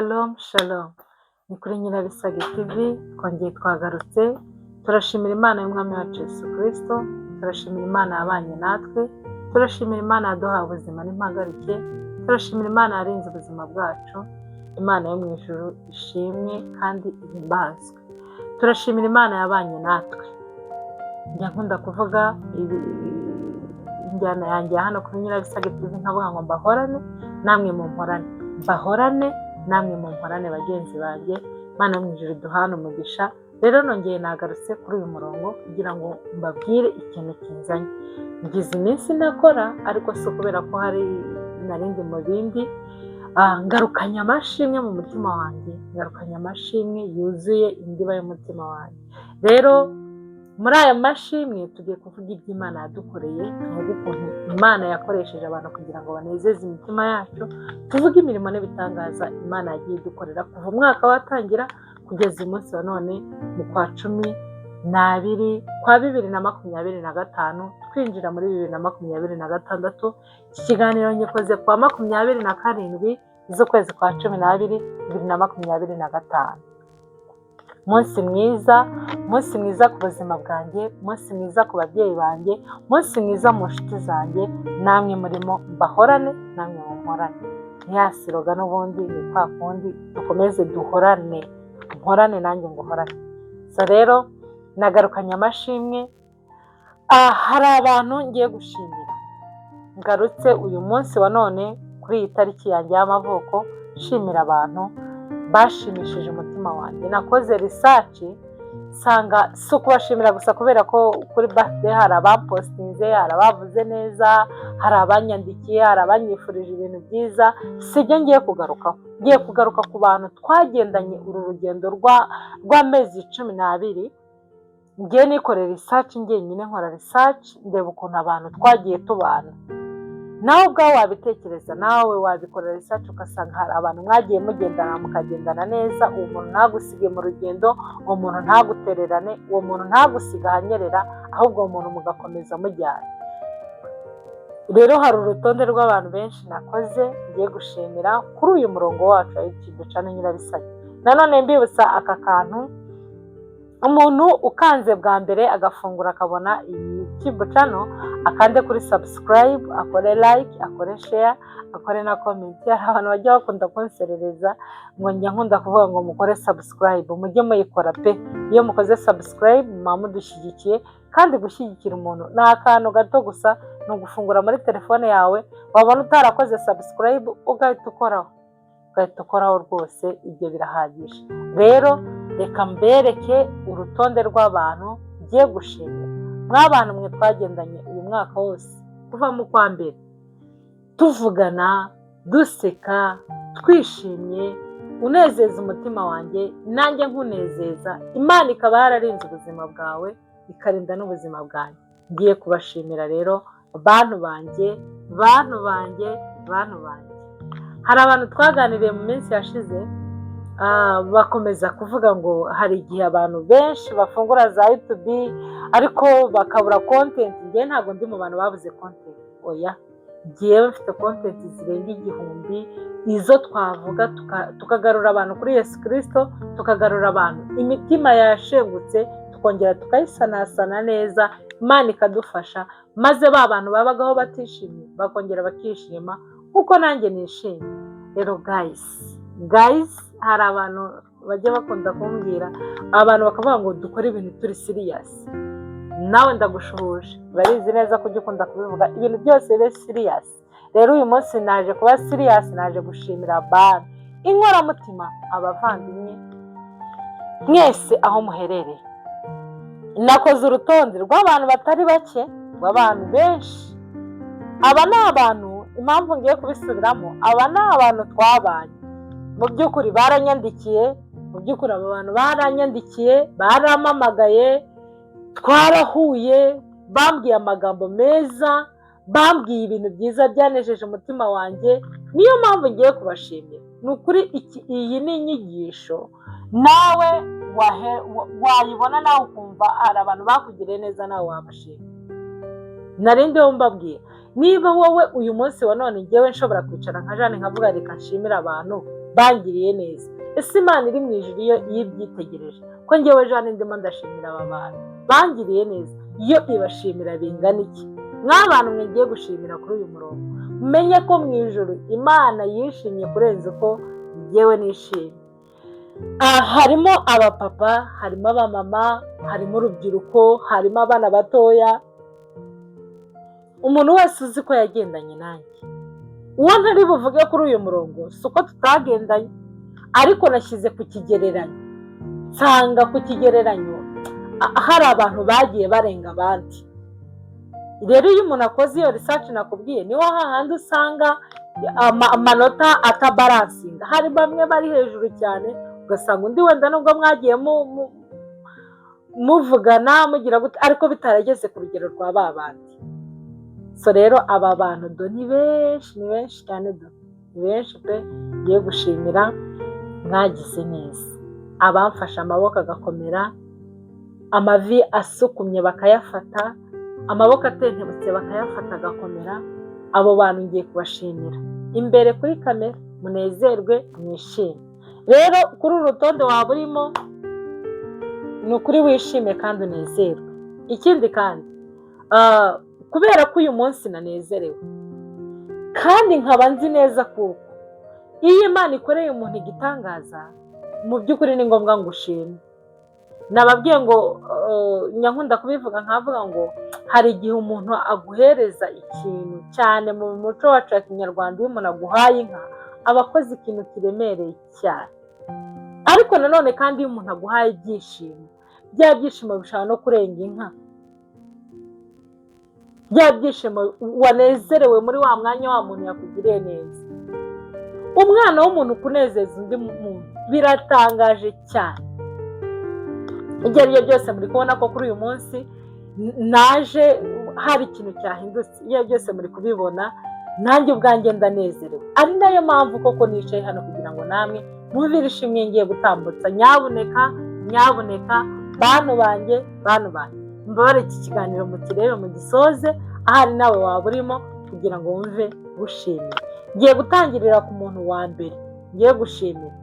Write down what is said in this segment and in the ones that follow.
Shalom shalom, ni kuri Nyirabisage TV twongeye twagarutse. Turashimira Imana y'Umwami wacu Yesu Kirisito, turashimira Imana yabanye natwe, turashimira Imana yaduhaye ubuzima n'impagarike, turashimira Imana yarinze ubuzima bwacu. Imana yo mu ijuru ishimwe kandi ihimbazwe. Turashimira Imana yabanye natwe. Njya nkunda kuvuga injyana yanjye ya hano kuri Nyirabisage TV, nkavuga ngo mbahorane namwe mumporane, mbahorane namwe mumporane bagenzi banjye. Imana yo mu ijuru duhane umugisha. Rero nongeye nagarutse kuri uyu murongo kugira ngo mbabwire ikintu kinzanye. Ngize iminsi ntakora, ariko si ukubera ko hari narindi mu bindi. Ngarukanye amashimwe mu mutima wanjye, ngarukanye amashimwe yuzuye indiba y'umutima wanjye. Rero muri aya mashimwe tugiye kuvuga ibyo Imana yadukoreye, tuvuge ukuntu Imana yakoresheje abantu kugira ngo banezeze imitima yacu, tuvuge imirimo n'ibitangaza Imana yagiye idukorera kuva umwaka watangira kugeza umunsi wa none mu kwa 12 kwa 2025, twinjira muri 2026. Iki kiganiro ngikoze ku wa 27 z'ukwezi kwa 12 2025. Umunsi mwiza, umunsi mwiza ku buzima bwanjye, umunsi mwiza ku babyeyi banjye, umunsi mwiza mu nshuti zanjye, namwe murimo. Mbahorane namwe mumporane. Ntiyasiroga n'ubundi ni kwa kundi, dukomeze duhorane, mporane nanjye nguhorane. So rero nagarukanye amashimwe. Hari abantu ngiye gushimira. Ngarutse uyu munsi wa none kuri iyi tariki yanjye y'amavuko nshimira abantu bashimishije umutima wanjye. Nakoze research nsanga si ukubashimira gusa kubera ko kuri birthday hari abampostinze, hari abavuze neza, hari abanyandikiye, hari abanyifurije ibintu byiza. Si ibyo ngiye kugarukaho. Ngiye kugaruka ku bantu twagendanye uru rugendo rw'amezi 12. Ngiye nikorera research njyenyine, nkora research ndeba ukuntu abantu twagiye tubana. Nawe ubwawe wabitekereza, nawe wabikorera research, ugasanga hari abantu mwagiye mugendana, mukagendana neza. Uwo muntu ntagusige mu rugendo, uwo muntu ntagutererane, uwo muntu ntagusiga ahanyerera, ahubwo uwo muntu mugakomeza mujyana. Rero hari urutonde rw'abantu benshi nakoze ngiye gushimira kuri uyu murongo wacu wa YouTube channel Nyirabisage. Nanone mbibutsa aka kantu: umuntu ukanze bwa mbere agafungura akabona iyi YouTube channel, akande kuri subscribe, akore like, akore share, akore na comment. Hari abantu bajya bakunda kunserereza ngo njya nkunda kuvuga ngo mukore subscribe. Mujye muyikora pe! Iyo mukoze subscribe muba mudushyigikiye, kandi gushyigikira umuntu ni akantu gato gusa, ni ugufungura muri telefone yawe, wabona utarakoze subscribe ugahita ukoraho, ugahita ukoraho rwose, ibyo birahagije. Rero reka mbereke urutonde rw'abantu ngiye gushimira. Mw'abantu mwe twagendanye uyu mwaka wose kuva mu kwa mbere, tuvugana, duseka, twishimye, unezeza umutima wanjye nanjye nkunezeza, Imana ikaba yararinze ubuzima bwawe, ikarinda n'ubuzima bwanjye. Ngiye kubashimira rero, bantu banjye, bantu banjye, bantu banjye. Hari abantu twaganiriye mu minsi yashize, bakomeza kuvuga ngo hari igihe abantu benshi bafungura za YouTube ariko bakabura content. Njyewe ntabwo ndi mu bantu babuze content, oya. Njyewe mfite content zirenga 1000, izo twavuga tukagarura abantu kuri Yesu Kirisito, tukagarura abantu imitima yashengutse, tukongera tukayisanasana neza, Imana ikadufasha, maze ba bantu babagaho batishimye bakongera bakishima kuko nanjye nishimye. Rero guys, guys, hari abantu bajya bakunda kumbwira, abantu bakavuga ngo dukore ibintu turi serious. Nawe ndagushuhuje, urabizi neza ko ujya ukunda kubivuga, ibintu byose bibe serious. Rero uyu munsi naje kuba serious, naje gushimira abantu inkoramutima, abavandimwe mwese aho muherereye. Nakoze urutonde rw'abantu batari bake, rw'abantu benshi. Aba ni abantu, impamvu ngiye kubisubiramo, aba ni abantu twabanye mu by'ukuri, baranyandikiye. Mu by'ukuri aba bantu baranyandikiye, barampamagaye, twarahuye, bambwiye amagambo meza, bambwiye ibintu byiza byanejeje umutima wanjye. Niyo mpamvu ngiye kubashimira. Ni ukuri iyi ni inyigisho nawe wayibona, nawe ukumva hari abantu bakugiriye neza, nawe wabashima. Narindi mbabwira, niba wowe uyu munsi wa none ngewe nshobora kwicara nka Jane nkavuga reka nshimire abantu. Bangiriye neza. Ese Imana iri mu ijuru, iyo ibyitegereje ko ngewe Jeanne ndimo ndashimira aba bantu bangiriye neza, iyo ibashimira bingana iki? Mw'abantu mwe ngiye gushimira kuri uyu murongo, mumenye ko mu ijuru Imana yishimye kurenza uko ngewe nishimye. Harimo abapapa, harimo abamama, harimo urubyiruko, harimo abana batoya, umuntu wese uzi ko yagendanye nanjye. Uwo ntari buvuge kuri uyu murongo si uko tutagendanye, ariko nashyize ku kigereranyo, nsanga ku kigereranyo hari abantu bagiye barenga abandi. Rero iyo umuntu akoze iyo research nakubwiye, niho hahandi usanga amanota atabalancinga. Hari bamwe bari hejuru cyane, ugasanga undi wenda nubwo mwagiye muvugana mugira gute, ariko bitarageze ku rugero rwa ba bandi. So rero aba bantu do ni benshi, ni benshi cyane do, ni benshi pe. Ngiye gushimira, mwagize neza. Abamfashe amaboko agakomera, amavi asukumye bakayafata, amaboko atentebutse bakayafata agakomera, abo bantu ngiye kubashimira imbere kuri kamera. Munezerwe, mwishime. Rero kuri uru rutonde waba urimo, ni ukuri wishime kandi unezerwe. Ikindi kandi, kubera ko uyu munsi nanezerewe kandi nkaba nzi neza kuko iyo Imana ikoreye umuntu igitangaza, mu by'ukuri ni ngombwa ngo ushime. Nababwiye ngo nyankunda kubivuga, nkavuga ngo hari igihe umuntu aguhereza ikintu, cyane mu muco wacu wa Kinyarwanda, iyo umuntu aguhaye inka aba akoze ikintu kiremereye cyane. Ariko nanone kandi iyo umuntu aguhaye ibyishimo, bya byishimo bishobora no kurenga inka. Bya byishimo wanezerewe muri wa mwanya wa muntu yakugiriye neza. Umwana w'umuntu kunezeza undi muntu biratangaje cyane. Ibyo ari byo byose, muri kubona ko kuri uyu munsi naje hari ikintu cyahindutse. Ibyo ari byo byose muri kubibona, nanjye ubwanjye ndanezerewe, ari nayo mpamvu koko nicaye hano kugira ngo namwe mwumvire ishimwe ngiye gutambutsa. Nyabuneka, nyabuneka, bantu banjye, bantu banjye, mbabare, iki kiganiro mukirebe mugisoze, ahari nawe waba urimo kugira ngo wumve gushimira. Ngiye gutangirira ku muntu wa mbere ngiye gushimira.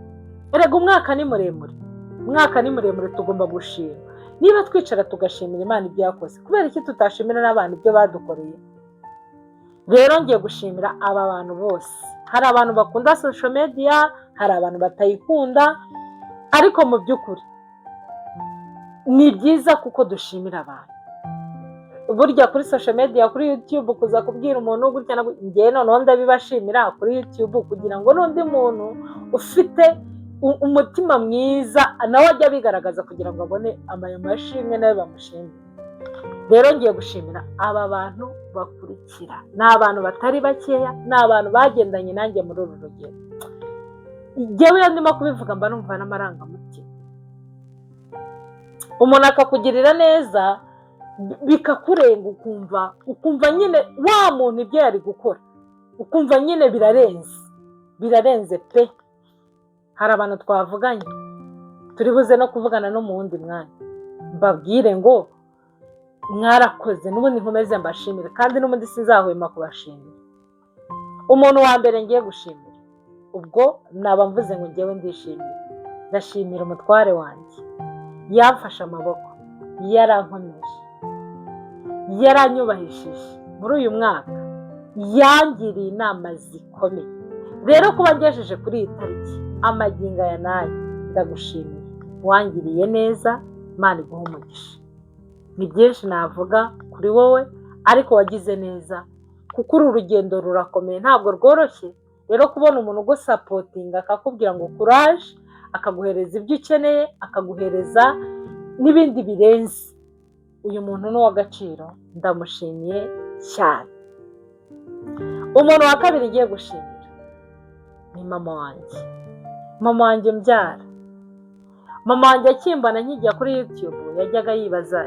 Erega umwaka ni muremure, umwaka ni muremure, tugomba gushima. Niba twicara tugashimira Imana ibyo yakoze, kubera iki tutashimira n'abantu ibyo badukoreye? Rero ngiye gushimira aba bantu bose. Hari abantu bakunda social media, hari abantu batayikunda, ariko mu by'ukuri ni byiza kuko dushimira abantu. Burya kuri social media, kuri YouTube, kuza kubwira umuntu gutya na gutya, ngewe noneho ndabibashimira kuri YouTube kugira ngo n'undi muntu ufite umutima mwiza nawe ajye abigaragaza kugira ngo abone ayo mashimwe, nawe bamushimire. Rero ngiye gushimira aba bantu bakurikira. Ni abantu batari bakeya, ni abantu bagendanye nanjye muri uru rugendo. Njyewe iyo ndimo kubivuga mba numva n'amarangamutima. Umuntu akakugirira neza bikakurenga, ukumva nyine wa muntu ibyo yari gukora, ukumva nyine birarenze, birarenze pe. Hari abantu twavuganye, turi buze no kuvugana no mu wundi mwanya, mbabwire ngo mwarakoze, n'ubundi nkomeze mbashimire, kandi n'ubundi sinzahwema kubashimira. Umuntu wa mbere ngiye gushimira, ubwo naba mvuze ngo ngewe ndishimira, ndashimira umutware wanjye. Yamfashe amaboko, yarankomeje, yaranyubahishije muri uyu mwaka, yangiriye inama zikomeye. Rero kuba ngejeje kuri iyi tariki amagingo aya n'aya, ndagushimiye, wangiriye neza, Imana iguhe umugisha. Ni byinshi navuga kuri wowe, ariko wagize neza kuko uru rugendo rurakomeye, ntabwo rworoshye. Rero kubona umuntu ugusupportinga, akakubwira ngo courage, akaguhereza ibyo ukeneye, akaguhereza n'ibindi birenze, uyu muntu ni uw'agaciro, ndamushimiye cyane. Umuntu wa kabiri ngiye gushimira ni mama wanjye, mama wanjye mbyara. Mama wanjye akimbona nkijya kuri YouTube yajyaga yibaza: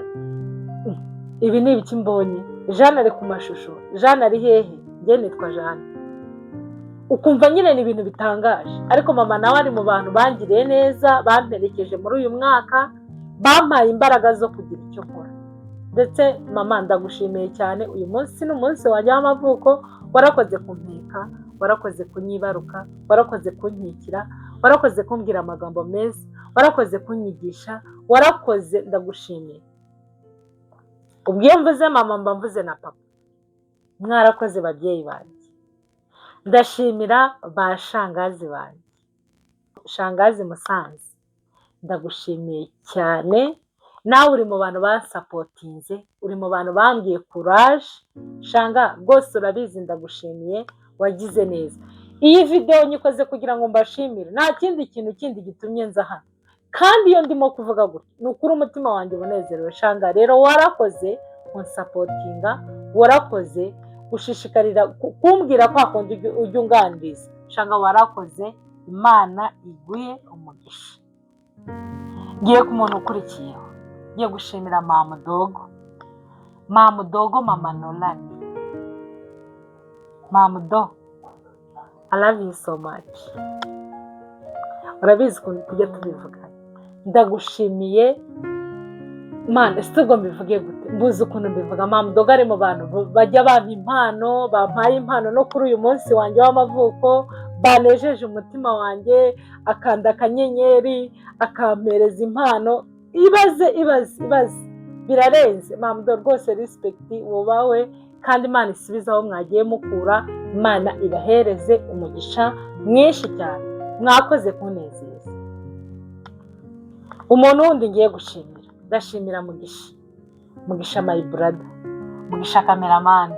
"Ibi ni ibiki mbonye? Jeanne ari ku mashusho, Jeanne ari hehe?" Njye nitwa Jeanne. Ukumva nyine ni ibintu bitangaje, ariko mama nawe ari mu bantu bangiriye neza, bamperekeje muri uyu mwaka, bampaye imbaraga zo kugira icyo nkora. Ndetse mama, ndagushimiye cyane. Uyu munsi ni umunsi wanjye w'amavuko, warakoze kumpeka. Warakoze kunyibaruka, warakoze kunkikira, warakoze kumbwira amagambo meza, warakoze kunyigisha, warakoze, ndagushimiye. Ubwo iyo mvuze mama mba mvuze na papa. Mwarakoze, babyeyi banjye. Ndashimira ba shangazi banjye. Shangazi Musanze, ndagushimiye cyane. Nawe uri mu bantu bansupportinze, uri mu bantu bambwiye courage. Shanga, rwose urabizi, ndagushimiye, wagize neza. Iyi videwo nyikoze kugira ngo mbashimire, nta kindi kintu kindi gitumye nza hano. Kandi iyo ndimo kuvuga gutya, ni ukuri umutima wanjye unezerewe. Shanga, rero warakoze kunsupportinga, warakoze gushishikarira kumbwira kwa kundi ujya unganiriza. Shanga, warakoze, Imana iguhe umugisha. Ngiye ku muntu ukurikiyeho. Ngiye gushimira mamudogo, mamudogo, mama Nolani. Mamudo, I love you so much. Urabizi ukuntu tujya tubivuga. Ndagushimiye Mana, ese ubwo mbivuge gute? Mbuze ukuntu mbivuga. Mamudogo ari mu bantu bajya bampa impano, bampaye impano no kuri uyu munsi wanjye w'amavuko, banejeje umutima wanjye, akanda akanyenyeri akampereza impano. Ibaze, ibaze, ibaze, birarenze. Mamudo, rwose respect, wubawe, kandi Imana isubize aho mwagiye mukura. Imana ibahereze umugisha mwinshi cyane, mwakoze kunezeza. Umuntu wundi ngiye gushimira, ndashimira Mugisha. Mugisha, my brother, Mugisha cameraman,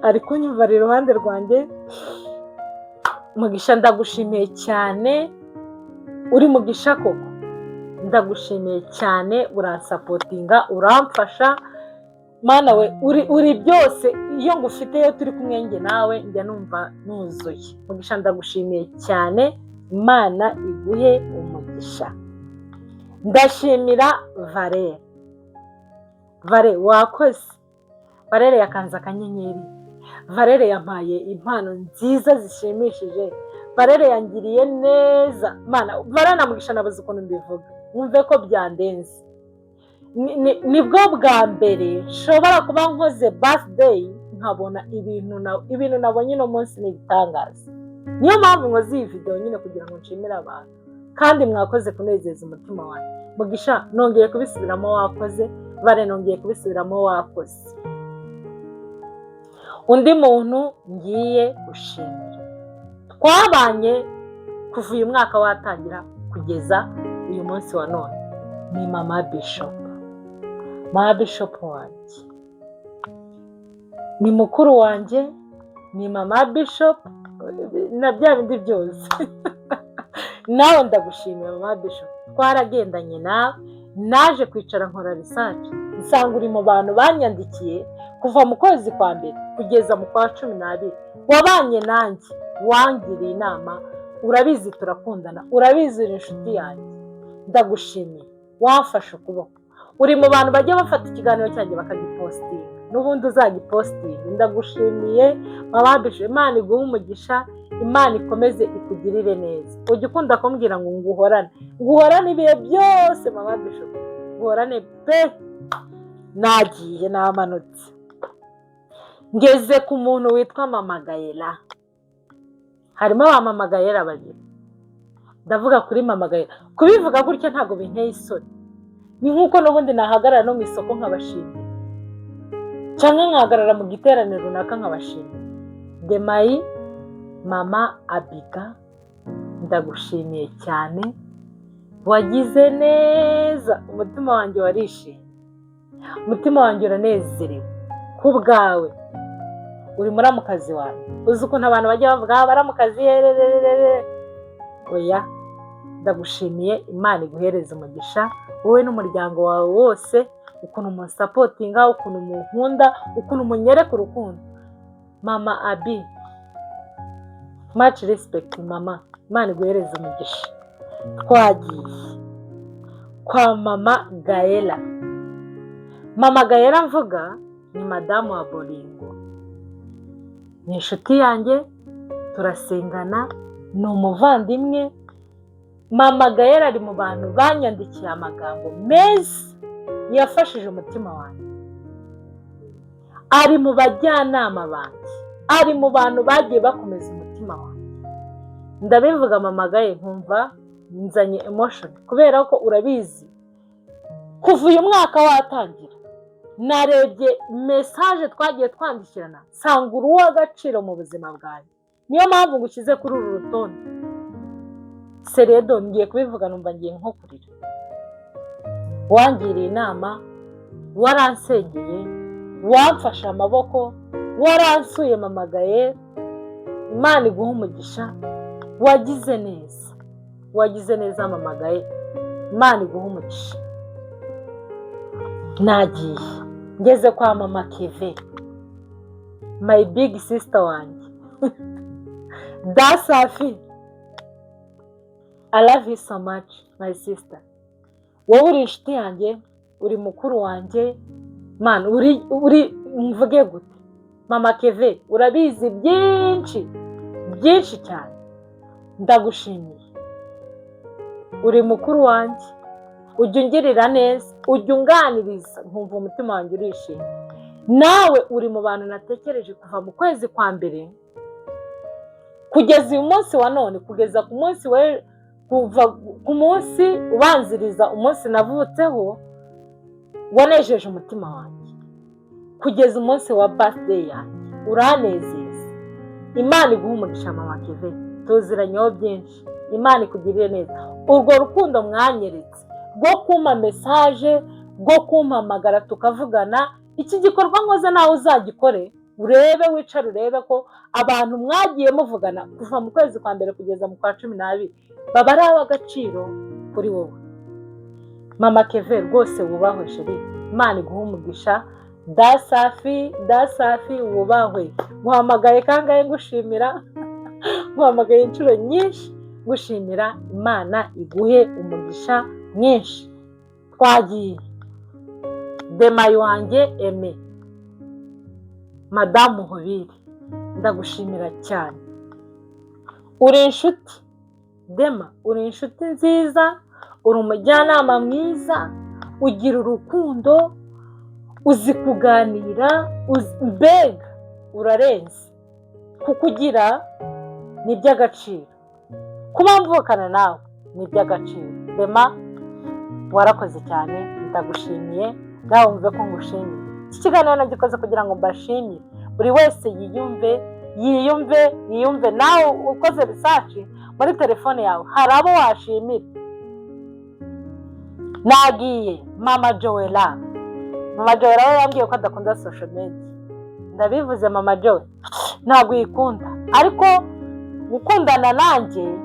ari kunyumva, ari iruhande rwanjye. Mugisha, ndagushimiye cyane, uri mugisha koko. Ndagushimiye cyane, uransupportinga, uramfasha. Mana we, uri byose. Iyo ngufite, iyo turi kumwe njye nawe, njya numva nuzuye. Mugisha, ndagushimiye cyane, Imana iguhe umugisha. Ndashimira Valere. Vale, wakoze. Valere yakanze akanyenyeri, Valere yampaye impano nziza zishimishije, Valere yangiriye neza. Mana, Valere na Mugisha, nabuze ukuntu mbivuga, mwumve ko byandenze. Nibwo bwa mbere nshobora kuba nkoze birthday nkabona ibintu nabonye uno munsi ni ibitangaza. Niyo mpamvu nkoze iyi videwo nyine, kugira ngo nshimire abantu, kandi mwakoze kunezeza umutima wanjye. Mugisha, nongeye kubisubiramo, wakoze. Vale, nongeye kubisubiramo, wakoze. Undi muntu ngiye gushimira, twabanye kuva uyu mwaka watangira kugeza uyu munsi wa none, ni mama Bishop. Mama Bishop wanjye ni mukuru wanjye, ni mama Bishop na bya bindi byose. Nawe ndagushimira, mama Bishop. Twaragendanye nawe, naje kwicara nkora research, nsanga uri mu bantu banyandikiye kuva mu kwezi kwa mbere kugeza mu kwa 12. Wabanye nanjye, wangiriye inama, urabizi turakundana, urabizi uri inshuti yanjye. Ndagushimiye, wamfashe ukuboko. Uri mu bantu bajya bafata ikiganiro cyanjye bakagipostinga, n'ubundi uzagipostinga. Ndagushimiye, mama Bishop, Imana iguhe umugisha, Imana ikomeze ikugirire neza. Ujya ukunda kumbwira ngo nguhorane, nguhorane ibihe byose. Mama Bishop, nguhorane pe. Nagiye, namanutse, ngeze ku muntu witwa mama Gayera. Harimo ba mama Gayera babiri. Ndavuga kuri mama Gayera. Kubivuga gutya ntabwo binteye isoni, ni nk'uko n'ubundi nahagarara no mu isoko nkabashimira, cyangwa nkahagarara mu giteraniro runaka nkabashimira. Demayi, mama Abiga, ndagushimiye cyane, wagize neza. Umutima wanjye warishimye, umutima wanjye uranezerewe ku bwawe. Uri muramukazi wanjye. Uzi ukuntu abantu bajya bavuga baramukazi herererere? Oya, ndagushimiye, Imana iguhereze umugisha wowe n'umuryango wawe wose, ukuntu munsupportinga, ukuntu munkunda, ukuntu munyereka urukundo. Mama Abi, much respect mama, Imana iguhereze umugisha. Twagiye kwa mama Gaela. Mama Gaela mvuga ni madamu wa Boringo, ni inshuti yanjye, turasengana, ni umuvandimwe. Mama Gaela ari mu bantu banyandikiye amagambo meza yafashije umutima wanjye, ari mu bajyanama banjye. Ari mu bantu bagiye bakomeza umutima wanjye. Ndabivuga Mama Gaye, nkumva nzanye emotion, kubera ko urabizi, kuva uyu mwaka watangira narebye message twagiye twandikirana, nsanga uri uw'agaciro mu buzima bwanjye. Niyo mpamvu ngushyize kuri uru rutonde. Seredo, ngiye kubivuga numva ngiye nko kurira. Wangiriye inama, waransengeye, wamfashe amaboko, waransuye. Mama Gaye, Imana iguha umugisha. Wagize neza, wagize neza Mama Gaye, Imana iguha umugisha. Nagiye ngeze kwa Mama Keve, my big sister wanjye Dasafi. I love you so much, my sister. Wowe uri inshuti yanjye, uri mukuru wanjye. Man, uri mvuge gute? Mama Keve, urabizi byinshi, byinshi cyane. Ndagushimiye, uri mukuru wanjye, ujya ungirira neza, ujya unganiriza nkumva umutima wanjye urishimye. Nawe uri mu bantu natekereje kuva mu kwezi kwa mbere kugeza uyu munsi wa none, kugeza ku munsi we, kuva ku munsi ubanziriza umunsi navutseho, wanejeje umutima wanjye, kugeza umunsi wa birthday yanjye uranezeza. Imana iguha umugisha, Mama Keve. Tuziranyeho byinshi. Imana ikugirire neza. Urwo rukundo mwanyeretse rwo kumpa message, rwo kumpamagara tukavugana, iki gikorwa nkoze nawe uzagikore, urebe, wicare urebe ko abantu mwagiye muvugana kuva mu kwezi kwa mbere kugeza mu kwa 12 baba ari ab'agaciro kuri wowe. Mama Keve, rwose wubahwe chérie, Imana iguhe umugisha. Dasafi, Dasafi, wubahwe. Muhamagaye kangahe ngushimira? Muhamagaye inshuro nyinshi ngushimira. Imana iguhe umugisha mwinshi. Twagiye demayi wanjye eme, Madamu Hobiri, ndagushimira cyane. Uri inshuti Dema, uri inshuti nziza, uri umujyanama mwiza, ugira urukundo, uzi kuganira, mbega urarenze. Kukugira ni iby'agaciro, kuba mvukana nawe ni iby'agaciro. Dema, warakoze cyane, ndagushimiye. Nawe wumve ko ngushimiye. Iki kiganiro nagikoze kugira ngo mbashimire, buri wese yiyumve, yiyumve, yiyumve. Nawe ukoze research muri telefone yawe, hari abo washimira. Nagiye Mama Joella. Mama Joella we yambwiye ko adakunda social media. Ndabivuze, Mama Joe ntabwo uyikunda, ariko gukundana nanjye,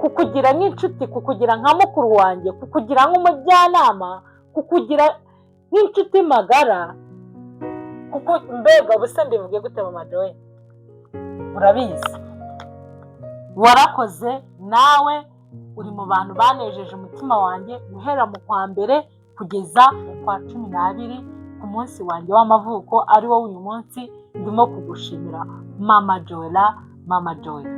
kukugira nk'inshuti, kukugira nka mukuru wanjye, kukugira nk'umujyanama, kukugira nk'inshuti magara, kuko mbega ubuse mbivuge gute? Mama Joe, urabizi, warakoze. Nawe uri mu bantu banejeje umutima wanjye guhera mu kwa mbere kugeza mu kwa 12, ku munsi wanjye w'amavuko, ari wo uyu munsi ndimo kugushimira. Mama Joella, Mama Joella,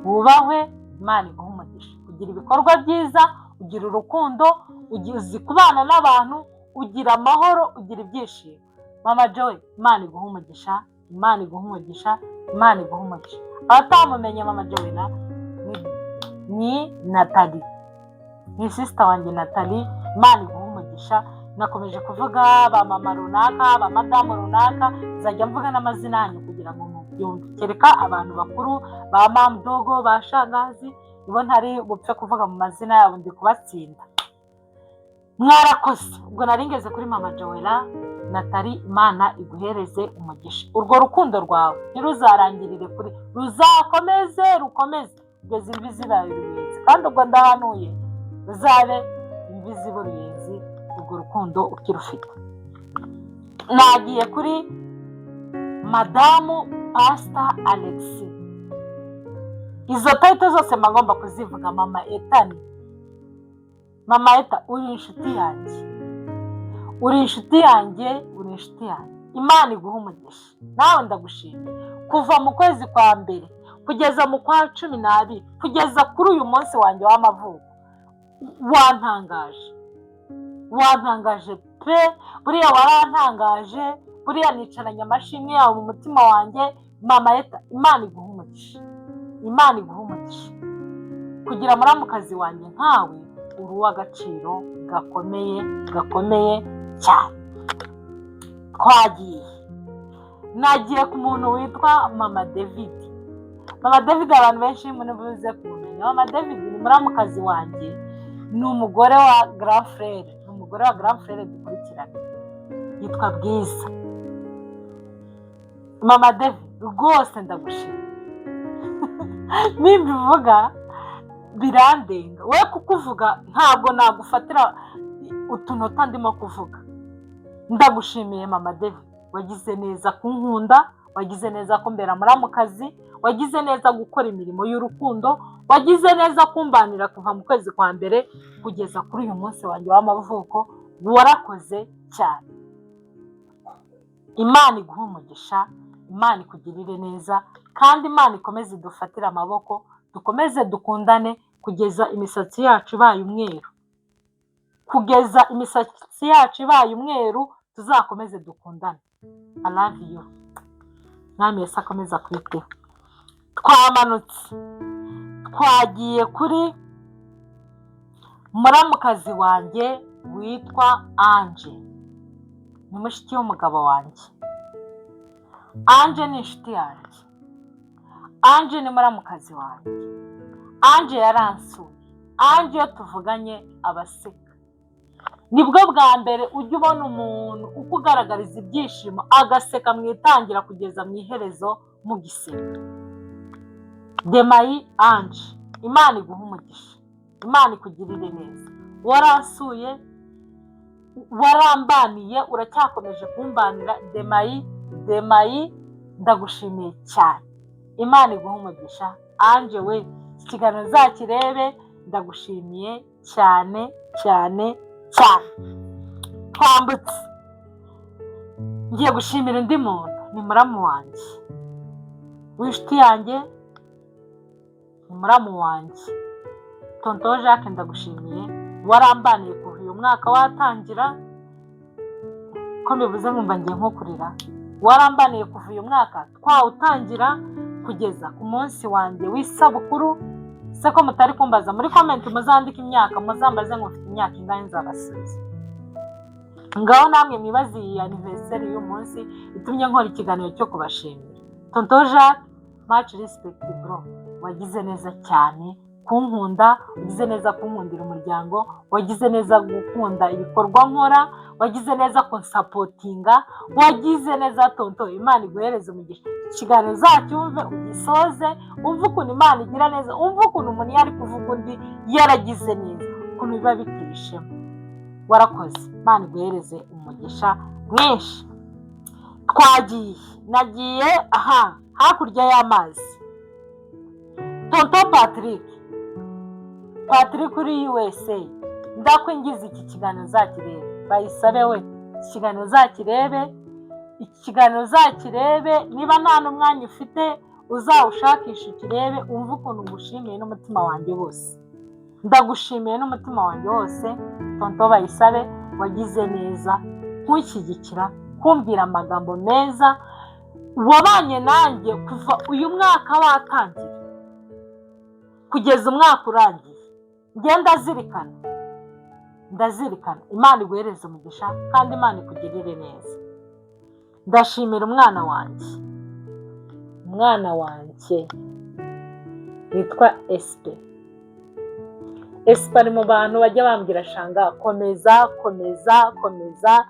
wubahwe. Imana iguhe umugisha. Ugira ibikorwa byiza, ugira urukundo, uzi kubana n'abantu, ugira amahoro, ugira ibyishimo. Mama Joy, Imana iguhe umugisha, Imana iguhe umugisha, Imana iguhe umugisha. Abatamumenye, Mama Joella ni Natali, ni sister wanjye Natali. Imana iguhe umugisha. Nakomeje kuvuga ba mama runaka, ba madamu runaka, nzajya mvuga n'amazina yanyu kugira ngo mubyumve. Kereka abantu bakuru, ba mamudogo, ba shangazi, nibo ntari bupfe kuvuga mu mazina yabo, ndi kubatsinda. Mwarakoze. Ubwo nari ngeze kuri Mama Joella Natali. Imana iguhereze umugisha. Urwo rukundo rwawe ntiruzarangirire kuri, ruzakomeze, rukomeze kugeza imvi zibaye uruyenzi. Kandi ubwo ndahanuye, ruzabe imvi ziba uruyenzi, urwo rukundo ukirufite. Nagiye kuri Madamu Pasita Alexi. Izo title zose mba ngomba kuzivuga. Mama Etani, Mama Eta, uri inshuti yanjye, uri inshuti yanjye, uri inshuti yanjye. Imana iguha umugisha. Nawe ndagushimiye. Kuva mu kwezi kwa mbere kugeza mu kwa 12, kugeza kuri uyu munsi wanjye w'amavuko, wantangaje, wantangaje pe. Buriya warantangaje. Buriya nicaranye amashimwe yawe mu mutima wanjye. Mama Eta, Imana iguha umugisha, Imana iguha umugisha. Kugira muramukazi wanjye nkawe, uri uw'agaciro gakomeye, gakomeye cyane. Twagiye, nagiye ku muntu witwa Mama David. Mama David, abantu benshi muri buze kumumenya. Mama David ni muramukazi wanjye, ni umugore wa grand frère, ni umugore wa grand frère dukurikirana, yitwa Bwiza. Mama David, rwose ndagushima. Nimbivuga birandenga. We kukuvuga ntabwo nagufatira utunota ndimo kuvuga. Ndagushimiye Mama David, wagize neza kunkunda, wagize neza kumbera muramukazi, wagize neza gukora imirimo y'urukundo, wagize neza kumbanira kuva mu kwezi kwa mbere kugeza kuri uyu munsi wanjye w'amavuko. Warakoze cyane. Imana iguhe umugisha, Imana ikugirire neza, kandi Imana ikomeze idufatire amaboko, dukomeze dukundane kugeza imisatsi yacu ibaye umweru, kugeza imisatsi yacu ibaye umweru, tuzakomeze dukundane. I love you. Mwami Yesu akomeza kwiteho. Twamanutse, twagiye kuri muramukazi wanjye witwa Anje, ni mushiki w'umugabo wanjye. Anje ni inshuti yanjye, Anje ni muramukazi wanjye. Anje yaransuye. Anje iyo tuvuganye abaseka. Nibwo bwa mbere ujya ubona umuntu ukugaragariza ibyishimo, agaseka mu itangira kugeza mu iherezo mugiseka. Demayi Anje, Imana iguha umugisha, Imana ikugirire neza. Waransuye, warambaniye, uracyakomeje kumbanira. Demayi, Demayi, ndagushimiye cyane. Imana iguha umugisha. Anje we, iki kiganiro uzakirebe. Ndagushimiye cyane cyane cyane. Twambutse, ngiye gushimira undi muntu, ni muramu wanjye w'inshuti yanjye, ni muramu wanjye Tonton Jacques. Ndagushimiye, warambaniye kuva uyu mwaka watangira. Ko mbivuze nkumva ngiye nko kurira. Warambaniye kuva uyu mwaka twawutangira kugeza ku munsi wanjye w'isabukuru. Se ko mutari kumbaza muri comment? Muzandike imyaka, muzambaze ngo mfite imyaka ingahe, nzabasubiza. Ngaho namwe mwibaze iyi anniversaire y'uyu munsi itumye nkora ikiganiro cyo kubashimira. Tonton Jacques, much respect bro, wagize neza cyane kunkunda, wagize neza kunkundira umuryango, wagize neza gukunda ibikorwa nkora, wagize neza kunsupportinga, wagize neza tonton. Imana iguhereze umugisha. Ikiganiro uzacyumve ugisoze, umve ukuntu Imana igira neza, umve ukuntu umuntu iyo ari kuvuga undi yaragize neza, ukuntu biba biteye ishema. Warakoze, Imana iguhereze umugisha mwinshi. Twagiye, nagiye aha hakurya y'amazi. Tonton Patrick, Patrick uri USA, ndakwingiza, iki kiganiro uzakirebe. Bayisabe we, iki kiganiro uzakirebe, iki kiganiro uzakirebe. Niba nta n'umwanya ufite, uzawushakishe ukirebe, wumve ukuntu ngushimiye n'umutima wanjye wose. Ndagushimiye n'umutima wanjye wose tonton Bayisabe, wagize neza kunshyigikira, kumbwira amagambo meza. Wabanye nanjye kuva uyu mwaka watangira kugeza umwaka urangiye. Ngenda ndazirikana, ndazirikana. Imana iguhereze umugisha kandi Imana ikugirire neza. Ndashimira umwana wanjye, umwana wanjye witwa Esipe. Esipe ari mu bantu bajya bambwira: "Shanga, komeza, komeza, komeza."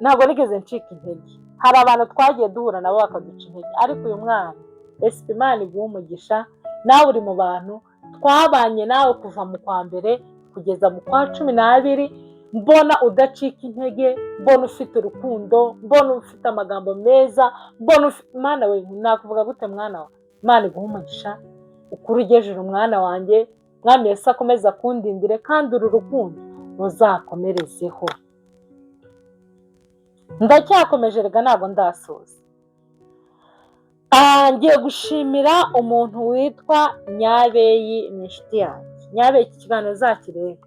Ntabwo nigeze ncika intege. Hari abantu twagiye duhura nabo bakaduca intege, ariko uyu mwana Esipe, Imana iguha umugisha. Nawe uri mu bantu twabanye nawe kuva mu kwa mbere kugeza mu kwa 12, mbona udacika intege, mbona ufite urukundo, mbona ufite amagambo meza, mbona mwana we, nakuvuga gute mwana we? Imana iguha umugisha, ukuri ugejeje umwana wanjye. Mwami Yesu akomeza kundindire kandi uru rukundo ruzakomerezeho. Ndacyakomeje rega, ntabwo ndasoza. Ngiye gushimira umuntu witwa Nyabeyi, ni inshuti yanjye. Nyabeyi, iki kiganiro uzakirebe.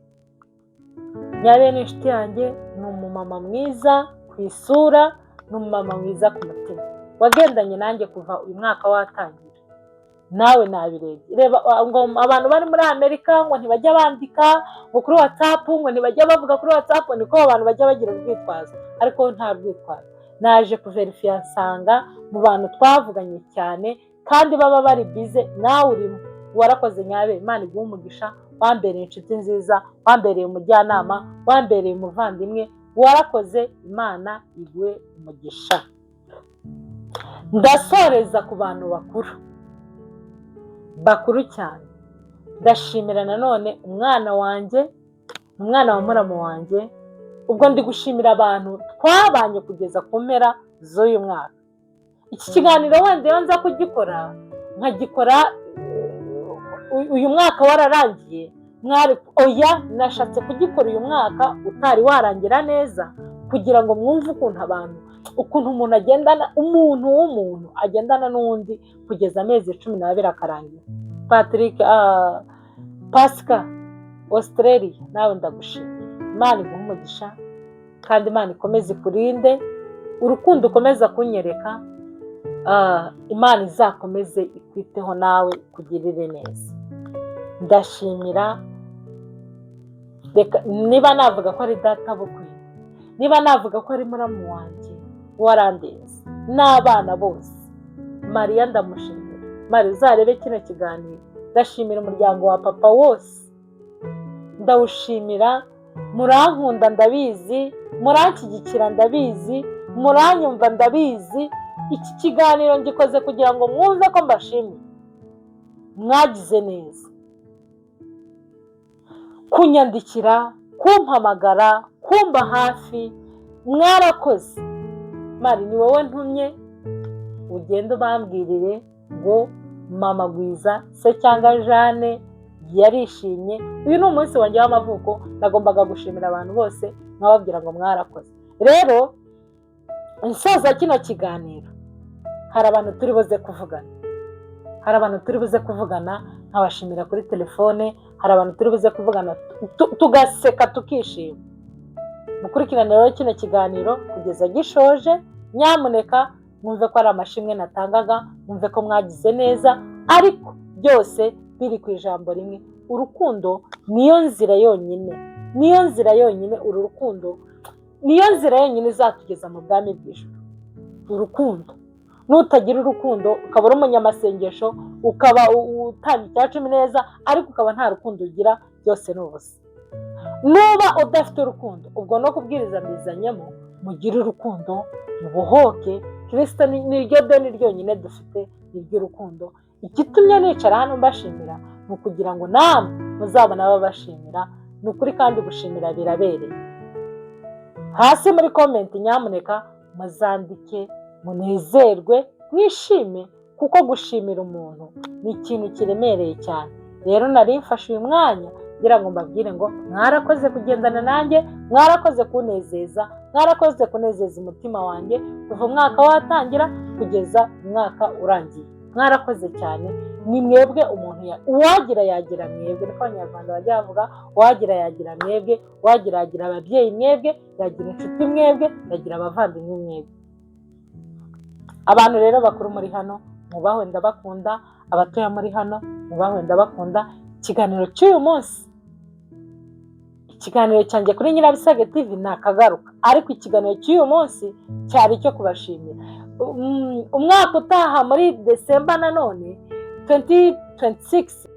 Nyabeyi ni inshuti yanjye, ni umumama mwiza ku isura, ni umumama mwiza ku mutima. Wagendanye nanjye kuva uyu mwaka watangira, nawe nabirebye. Reba ngo abantu bari muri Amerika ngo ntibajya bandika ngo kuri WhatsApp, ngo ntibajya bavuga kuri WhatsApp, niko abantu bajya bagira urwitwazo, ariko nta rwitwazo. Naje kuverifiya nsanga mu bantu twavuganye cyane kandi baba bari busy, nawe urimo. Warakoze nyabe, Imana iguhe umugisha. Wambereye inshuti nziza, wambereye umujyanama, wambereye umuvandimwe. Warakoze, Imana iguhe umugisha. Ndasoreza ku bantu bakuru, bakuru cyane. Ndashimira nanone umwana wanjye, umwana wa muramu wanjye. Ubwo ndi gushimira abantu twabanye kugeza ku mpera z'uyu mwaka. Iki kiganiro wenda iyo nza kugikora, nkagikora uyu mwaka wararangiye, mwari oya. Nashatse kugikora uyu mwaka utari warangira neza, kugira ngo mwumve ukuntu abantu, ukuntu umuntu agendana, umuntu w'umuntu agendana n'undi kugeza amezi 12 akarangira. Patrick, Pasika, Australia, nawe ndagushimiye. Imana iguhe umugisha kandi Imana ikomeze ikurinde. Urukundo ukomeza kunyereka, Imana izakomeze ikwiteho, nawe ikugirire neza. Ndashimira, reka niba navuga ko ari data bukwe, niba navuga ko ari muramu wanjye warandenze n'abana bose, Mariya, ndamushimira. Mariya, uzarebe kino kiganiro. Ndashimira umuryango wa papa wose, ndawushimira. Murankunda ndabizi, muranshyigikira ndabizi, muranyumva ndabizi. Iki kiganiro ngikoze kugira ngo mwumve ko mbashimiye. Mwagize neza kunyandikira, kumpamagara, kumba hafi, mwarakoze. Mari, ni wowe ntumye, ugende ubambwirire ngo mama Gwiza se cyangwa Jane yarishimye. Uyu ni umunsi wanjye w'amavuko, nagombaga gushimira abantu bose, nkababwira ngo mwarakoze. Rero nsoza kino kiganiro, hari abantu turi buze kuvugana, hari abantu turi buze kuvugana nkabashimira kuri telefone, hari abantu turi buze kuvugana tugaseka, tukishima. Mukurikirane rero kino kiganiro kugeza gishoje, nyamuneka mwumve ko ari amashimwe natangaga, mwumve ko mwagize neza, ariko byose biri ku ijambo rimwe: urukundo. Niyo nzira yonyine, niyo nzira yonyine. Uru rukundo niyo nzira yonyine izatugeza mu bwami bw'ijuru. Urukundo, nutagira urukundo, ukaba uri umunyamasengesho, ukaba utanga icya cumi neza, ariko ukaba nta rukundo ugira, byose ni ubusa. Nuba udafite urukundo, ubwo no kubwiriza mbizanyemo, mugire urukundo, mubohoke. Kirisito ni ryo deni ryonyine dufite, ni iry'urukundo. Igitumye nicara hano mbashimira ni ukugira ngo namwe muzabone ababashimira. Ni ukuri, kandi gushimira birabereye. Hasi muri comment, nyamuneka muzandike, munezerwe, mwishime, kuko gushimira umuntu ni ikintu kiremereye cyane. Rero nari mfashe uyu mwanya ngira ngo mbabwire ngo mwarakoze kugendana nanjye, mwarakoze kunezeza, mwarakoze kunezeza umutima wanjye kuva umwaka watangira kugeza umwaka urangiye. Mwarakoze cyane. Ni mwebwe umuntu uwagira yagira mwebwe, niko Abanyarwanda bajya bavuga. Uwagira yagira mwebwe, uwagira yagira ababyeyi mwebwe, yagira inshuti mwebwe, yagira abavandimwe mwebwe. Abantu rero bakuru muri hano, mubahwe, ndabakunda. Abatoya muri hano, mubahwe, ndabakunda. Ikiganiro cy'uyu munsi, ikiganiro cyanjye kuri Nyirabisage TV ni akagaruka, ariko ikiganiro cy'uyu munsi cyari icyo kubashimira. Umwaka utaha muri Desemba nanone 2026.